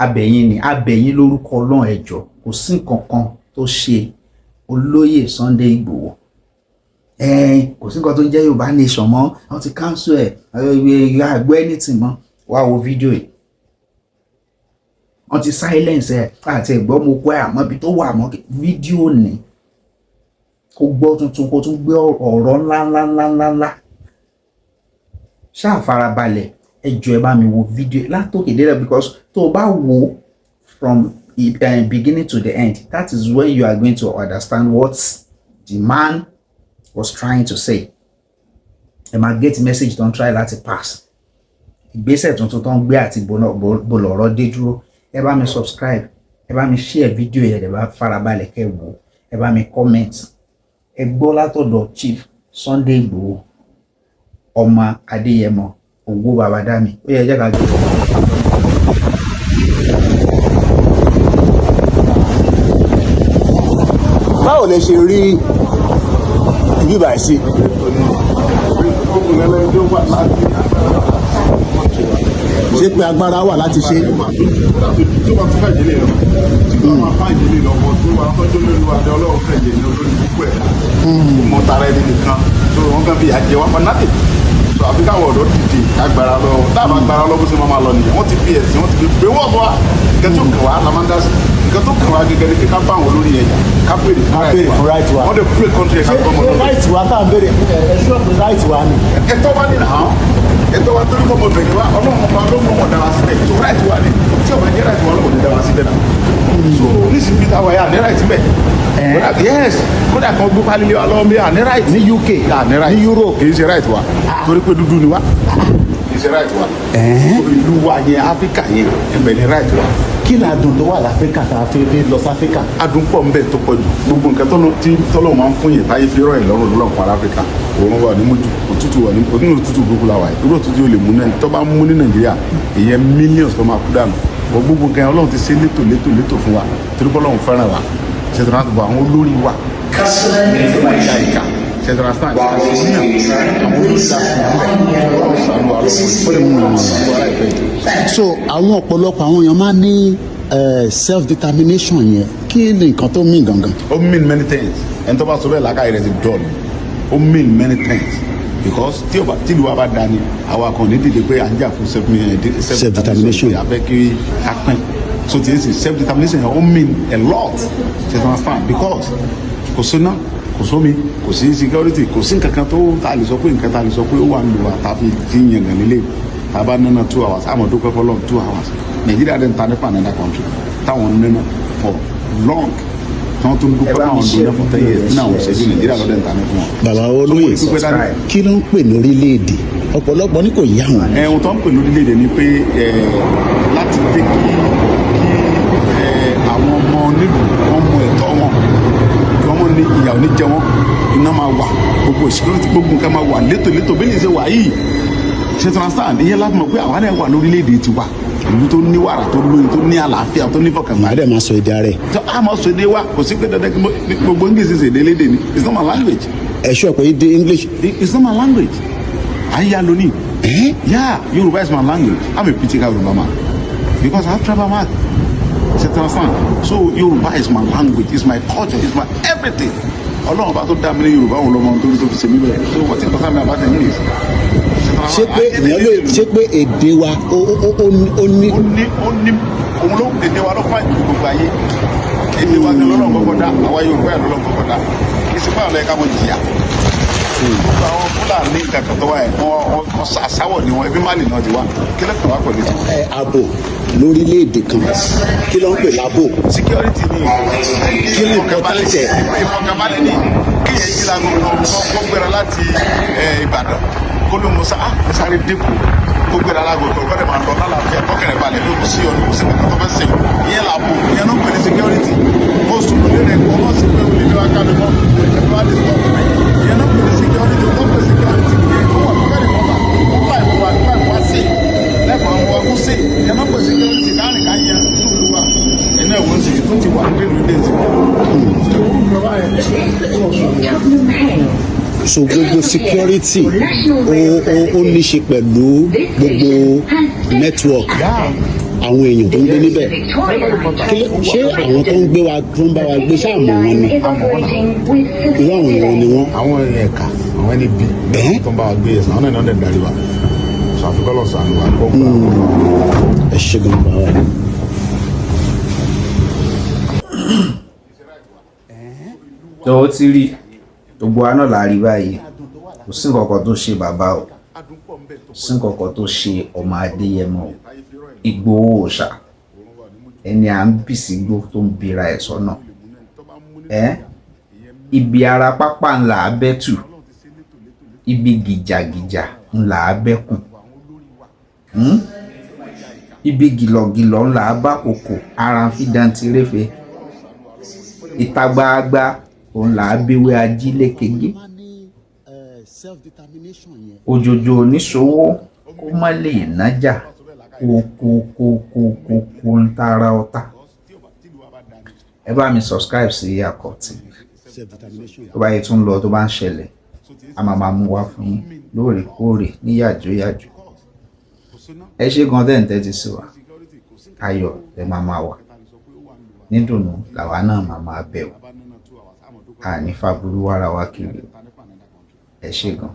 Abẹ̀yìn ni abẹ̀yìn lórúkọ Ọlọ́run, ẹ jọ̀ọ́, kò sí nǹkan kan tó ṣe olóyè Sunday Igboho. Kò sí nǹkan tó ń jẹ́ Yorùbá nation mọ́, wọ́n ti cancel ẹ̀, àgbẹ̀ anything mọ́. Wá wo fídíò yìí, wọ́n ti silence ẹ̀ àti ẹ̀gbọ́n mo kọ́ ẹ̀, àmọ́ ibi tó wà mọ́ fídíò ní kó gbọ́ tuntun, kó tún gbé ọ̀rọ̀ ńlá ńlá ńlá ńlá ńlá. Ṣáà farabalẹ̀, ẹ jọ̀ọ́, ẹ bá mi wo fídíò látòkè délẹ̀, because tó o bá wo from beginning to the end, that is when you are going to understand what the man was trying to say. Ẹ máa get message tó ń try láti pass, ìgbésẹ̀ tuntun tó ń gbé àti bó lọ̀rọ̀ dé dúró. Ẹ bá mi subscribe, ẹ bá mi share fídíò yẹn, ẹ bá farabalẹ̀ kẹ́ wò, ẹ bá mi comment. Ẹ gbọ́ látọ̀dọ̀ Chief Sunday Igboho, ọmọ Adéyẹmọ, Ògo Babadami. Ó yẹ jẹ́ ká jọ. Báwo lẹ ṣe rí ibi báyìí sí? Ṣé pé agbára wà láti ṣe? Tó bá tún fẹ́ délé lọ, tí wọ́n máa fáìn délé lọ, bọ́ tó wà tọ́jú lórí wa ní Ọlọ́run fẹ́ jẹ ní olórí púpọ̀ ẹ̀ mọ tara ẹni nìkan tó wọ́n kàn fi àjẹ wá for nothing. So àfi káwọn ọ̀dọ́ dìde agbára lọ, táàbà agbára lọ, bó ṣe máa lọ nìyẹn. Wọ́n ti fi ẹ̀sìn, wọ́n ti fi pé wọ́n wá nǹkan tó kàn wá la máa ń dá sí. Nǹkan tó kàn wá gẹ́gẹ́ ni ká bá àwọn olórí yẹn jà, ká béèrè fún Béèrè fún right wa. Wọ́n dẹ̀ pray country ẹ̀ ká Ṣé gbọ́mọ ṣé lọ́dọ̀. Right wa tá à ń béèrè, ẹ ṣọ́ pé right wa ni? Ẹ̀tọ́ wa ni náà, ẹ̀tọ́ wa, torí kọ́ ọmọbìnrin wa, Ọlọ́run ọba ló mọ̀ ọ́ dára síbẹ̀. So right wa ni. Tí ọba jẹ́ right wa, Ọlọ́run ní dára síbẹ̀ náà. So nísìnyí táwa yà ní right bẹ́ẹ̀. Kódà, yes, kódà kan gbé pálí lé wa lọ́wọ́ bí à ní right. Ní UK? À ní right. Ní Europe? Kì í ṣe right wa, torí pé dúdú ni wa, kì í ṣe right wa. So ìlú wa yẹn, Áfíríkà yẹn, ẹ̀bẹ̀ ní right wa. Kí ni adùn tó wà láfíríkà tá a fi fi lọ sáfíríkà? Adùn pọ̀ nbẹ tó pọ̀ jù. Gbogbo nǹkan tọ́lọ́ tí tọ́lọ́ máa ń fún yẹn táyé fi rọ̀ ẹ̀ lọ́rùn lọ́rùn fún Áfíríkà. Òórùn wà ní mójú, òtútù wà ní onínú, òtútù burúkú la wà yìí. Irú òtútù yóò lè mú náà, tó bá mú ní Nàìjíríà, ìyẹn millions tó máa kú dànù. Wọ́n gbogbo nǹkan yẹn, Ọlọ́run ti ṣe létò létò létò fún wa, torí pé Ọlọ́run fẹ́ràn wa. Ṣètò náà bọ̀ àwọn olórí wa ìka ìka ṣètò náà sáà ṣe ní àwọn olórí ta fún un bẹ́ẹ̀. Ọlọ́run ṣàánú wa lọ́wọ́, ó lè mú un lọ́wọ́ láìpẹ́ yìí. So àwọn ọ̀pọ̀lọpọ̀ àwọn èèyàn máa ń ní self determination yẹn, kí ni nǹkan tó mean gangan? Ó mean many things. Ẹni tó bá sọ bẹ́ẹ̀, làákàyè rẹ̀ ti dull. Ó mean many things because tí o bá tí ìlú wa bá dání, àwa kan ní dìde pé à ń jà fún self Self-determination. A fẹ́ kí a pín. So tí n sì self determination yẹn, ó mean a lot, ṣe to understand, because kò síná, kò sómi, kò sí security, kò sí nǹkan kan tó tá a lè sọ pé nǹkan tá a lè sọ pé ó wà ń lò wá tá a fi fi yàn gàn nílé. Tá a bá nánà 2 hours, àmọ́ dúpẹ́ fọlọ́run, 2 hours. Nàìjíríà dẹ̀ ń ta nípa another country táwọn ń nánà for long, tí wọ́n tún dúpẹ́ Ẹ bá mi fáwọn share dúpẹ́ for 10 video years yẹn, nínú àwọn share, òṣèlú Nàìjíríà lọ́dẹ̀ ń ta ní fún wọn. Bàbá olóyè, So, mo dúpẹ́ dání. kí ló ń pè ní orílẹ̀-èdè? Ọ̀pọ̀lọpọ̀ ní kò yá wọn. Ẹ ohun tó ń pè lórílẹ̀‐èdè ni pé ẹ láti jẹ́ kí ẹ àwọn ọmọ nílùú wọn mọ ẹ̀tọ́ wọn, kí wọ́n mọ̀ ní ìyà ò ní jẹ wọ́n, iná máa wà, gbogbo security, gbogbo nǹkan máa wà létòlétò bí ní ṣe wà yìí. Ṣe tó understand? Ìyẹn láti mọ̀ pé àwa náà wà lórílẹ̀‐èdè tiwa, ìlú tó ní wàrà tó lóyin, tó ní àlàáfíà, tó ní fọkànbalẹ̀. Màá dẹ̀ máa sọ èdè rẹ̀. Tó a máa sọ èdè wa, kò sí pé dandan kí gbogbo English ṣe èdè lédè ni. It's not my language. Ẹ ṣọ́ pé èdè English? It's not my language. À ń yá lónìí. Eh? Yeah, Yoruba is my language. I'm a critical Yoruba man because I have tribal mark. Ṣe tí wọ́n sàn? So Yoruba is my language, it's my culture, it's my everything. Ọlọ́run bá tó dá mi ní Yorùbá, òun lọ́mọ nítorí tó fi ṣe mí bẹ́ẹ̀. So what is concern me about English? Ṣé pé ìyẹn lè ṣé pé èdè wa ó ní? Ó ní òun ló èdè wa ló fà ìlú gbogbo ayé. Èdè wa gan lọ́lọ́run kọ́kọ́ dá àwa Yorùbá ẹ̀, lọ́lọ́run kọ́kọ́ dá. Kì í ṣe báwọn lẹ́yìn ká mọ̀ jìyà. Gbogbo àwọn Fúlàní nǹkan tó wà ẹ̀, wọ́n àsáwọ̀ ni wọ́n, ẹbí Málì náà ti wá. Kí ló kàn wá pẹ̀lú tiwọn? Ẹ ààbò lórílẹ̀-èdè kan, kí ló ń pè lábò? Security ni. Kí ni important ẹ̀? Ìfọ̀kànbalẹ̀ ni kí yẹn jí la gbogbo kó gbéra láti Ìbàdàn, kó ló mọ sá ah mo sáré dínkù, kó gbéra lágbo kó kọ́ dẹ̀ máa lọ lálàáfíà, kọ́kẹ́rẹ́ balẹ̀ pé kò sí ọdún, kò sí kankan tó fẹ́ sè. Ìyẹn là bò, ìyẹn ló ń pè ní security. Kó sùn lórí rẹ̀, kó mọ̀ sí pé olè ní wá ká mi mọ́, ẹ̀ wá dé stop mi. Ìyẹn ló ń pè ní security. Tó ń pè security nìyẹn. Ó wà very important fún life wa, life wa sí lẹ́fọ̀ àwọn wa kó sí. Ìyẹn ló ń pè security káàrin ká yẹn lóru wa ẹ̀nà ẹ̀wọ̀n sì tó ti wà nínú ilé ìsìn. So gbogbo security ó ní ṣe pẹ̀lú gbogbo network. Àwọn èèyàn tó ń gbé níbẹ̀, ṣé àwọn tó ń gbé wa, tó ń bá wa gbé, ṣáà mọ̀ wọn ni? Irú àwọn èèyàn ni wọ́n? Àwọn èèyàn ẹ̀ka, àwọn ẹni bí tó ń bá wa gbé yẹn, àwọn náà ní ọ̀dẹ̀ darí wa, sọ àfikọ́ lọ sànù wa kó gbà. Ẹ ṣe gan, bàbá wa. Tó o ti rí, gbogbo wa náà la rí báyìí. Kò sí nǹkan kan tó ṣe bàbá o, kò sí nǹkan kan tó ṣe ọmọ Adéyẹmọ o. Ìgbòho Òòṣà, ẹni à ń bì sígbó tó ń bira ẹ̀ sọ́nà ẹ́. Ibi ara pápá ńlá abẹ́tù, ibi gìjàgìjà ńlá abẹ́kùn, Ibi gìlọ̀gìlọ̀ ńlá abákòkò ara fi dantí réfe. Ìta gbangba òun là á béwé ajílékegé. Òjòjò oníṣòwò kó má lè nájà kókókókókó ń tara ọ̀tá. Ẹ bá mi subscribe sí Akọ TV. Tó bá yẹ tún lọ, tó bá ń ṣẹlẹ̀, a máa máa mú wá fún yín lóòrèkóòrè ní yàjóyàjó. Ẹ ṣé gan tẹ́ ń tẹ́tí sí wa. Ayọ̀ lẹ máa máa wà, nídùnnú làwa náà máa máa bẹ̀ wò. Àní fàbúrú wára wa kiri o. Ẹ ṣé gan.